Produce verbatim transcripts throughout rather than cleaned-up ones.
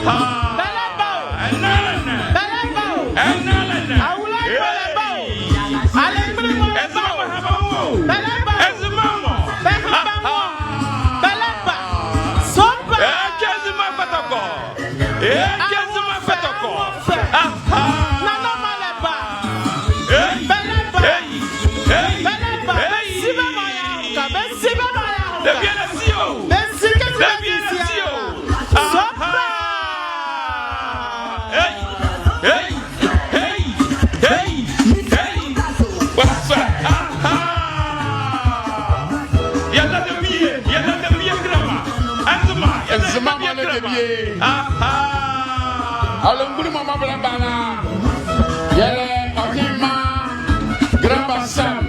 Beleba o. Beleba o. Awula Beleba o. Alengbe Beleba o. Beleba o. Beleba o. Beleba. Soba. Eke Nzima Kotoko. Eke Nzima Kotoko. Nana Maleba. Beleba. Beleba. Besibe mayaruka. Besibe mayaruka. Besibe mayaruka. Soba. Hey! Hey! Hey! Hey! Hey! What's up? Aha! Yalla de biye, yalla de biye grama. Anzuma, yalla de biye grama. Aha! Alo ngulu mama bla bana. Yele okima. Grand Bassam.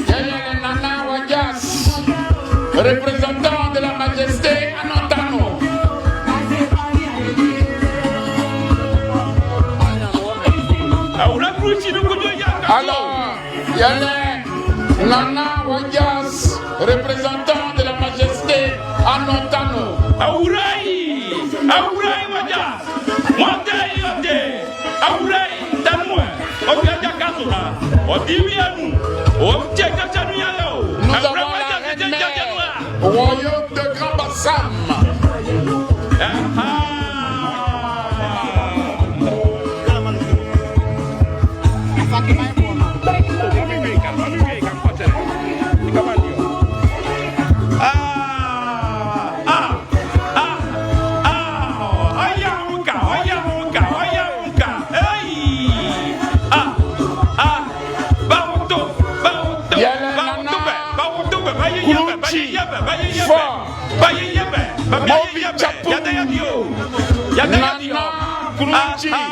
Yele Nana Wadias, représentant de la majesté Anotano. Alors, yele Nana Wadias, représentant de la majesté Anotano. Awurai, Awurai Wadias. Monte yote. Awurai tanue. O bia dia kaso la. O diwi anu. O tie kacha nu ya yo. Nous avons la reine mère, royaume de Grand Bassam. Ah, ah, ah, oyamuka, oyamuka, oyamuka. Ei! Ah, ah, bawoto, bawoto, bawoto be, bawoto be, bayeye be, bayeye be, bayeye be, bayeye be, bayeye be. Yada yadi yo. Yada yadi yo. Ah, ah.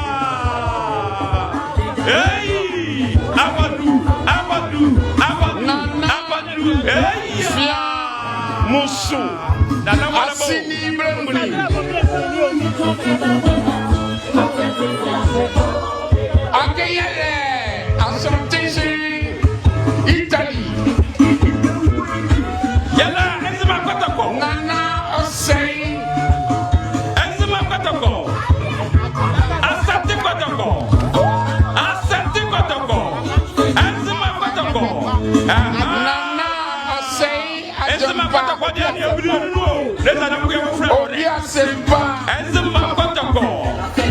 Ei! Awadu, awadu, awadu, awadu. Ei! Fia musu. Asini brembri. Akeyele asantisi Italie. Yala Enzima Kotoko. Nana Osei. Enzima Kotoko. Asante Kotoko. Asante Kotoko. Enzima Kotoko. Aha. Nana Osei. Enzima Kotoko dia ni obilo nu. Leta na kuya kufra. Obia sempa. Enzima Kotoko.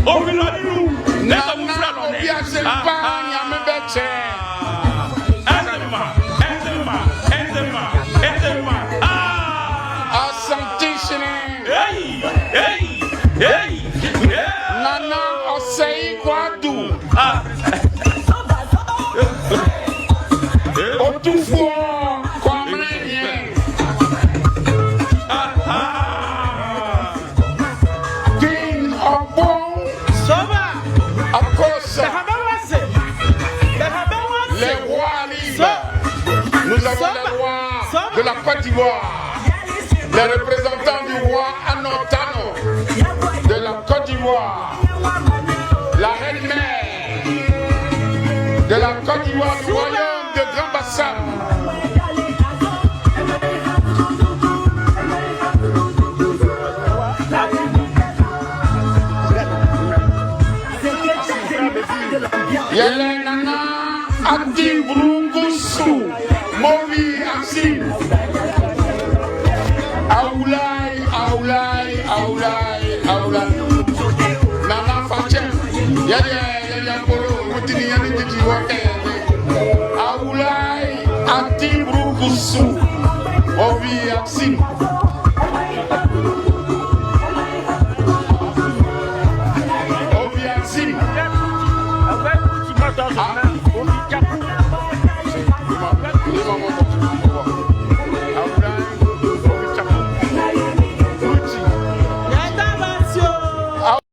Obilo nu. Leta kufra lo ne. Obia sempa. Aha. Nyame bete. Enzima. Enzima. Enzima. Enzima. Ah. Asantisi ni. Hey. Hey. Hey. Nana Osei Kouadou. Ah. Otufuo Kwamrenie. King Obong. Soba. Akosa. Les rois libres. Nous avons les rois de la Côte d'Ivoire. Les représentants du roi Anotano de la Côte d'Ivoire, la reine-mère de la Côte d'Ivoire, du royaume de Grand Bassam. Yele nana ati brukusu movi asin. Aulai, aulai, aulai, aulai. Nana Facem. Yele, yele, yele, bolo, mutini, yele, titi, wake, yele. Aulai, ati brukusu movi asin. Obiasin. Ah.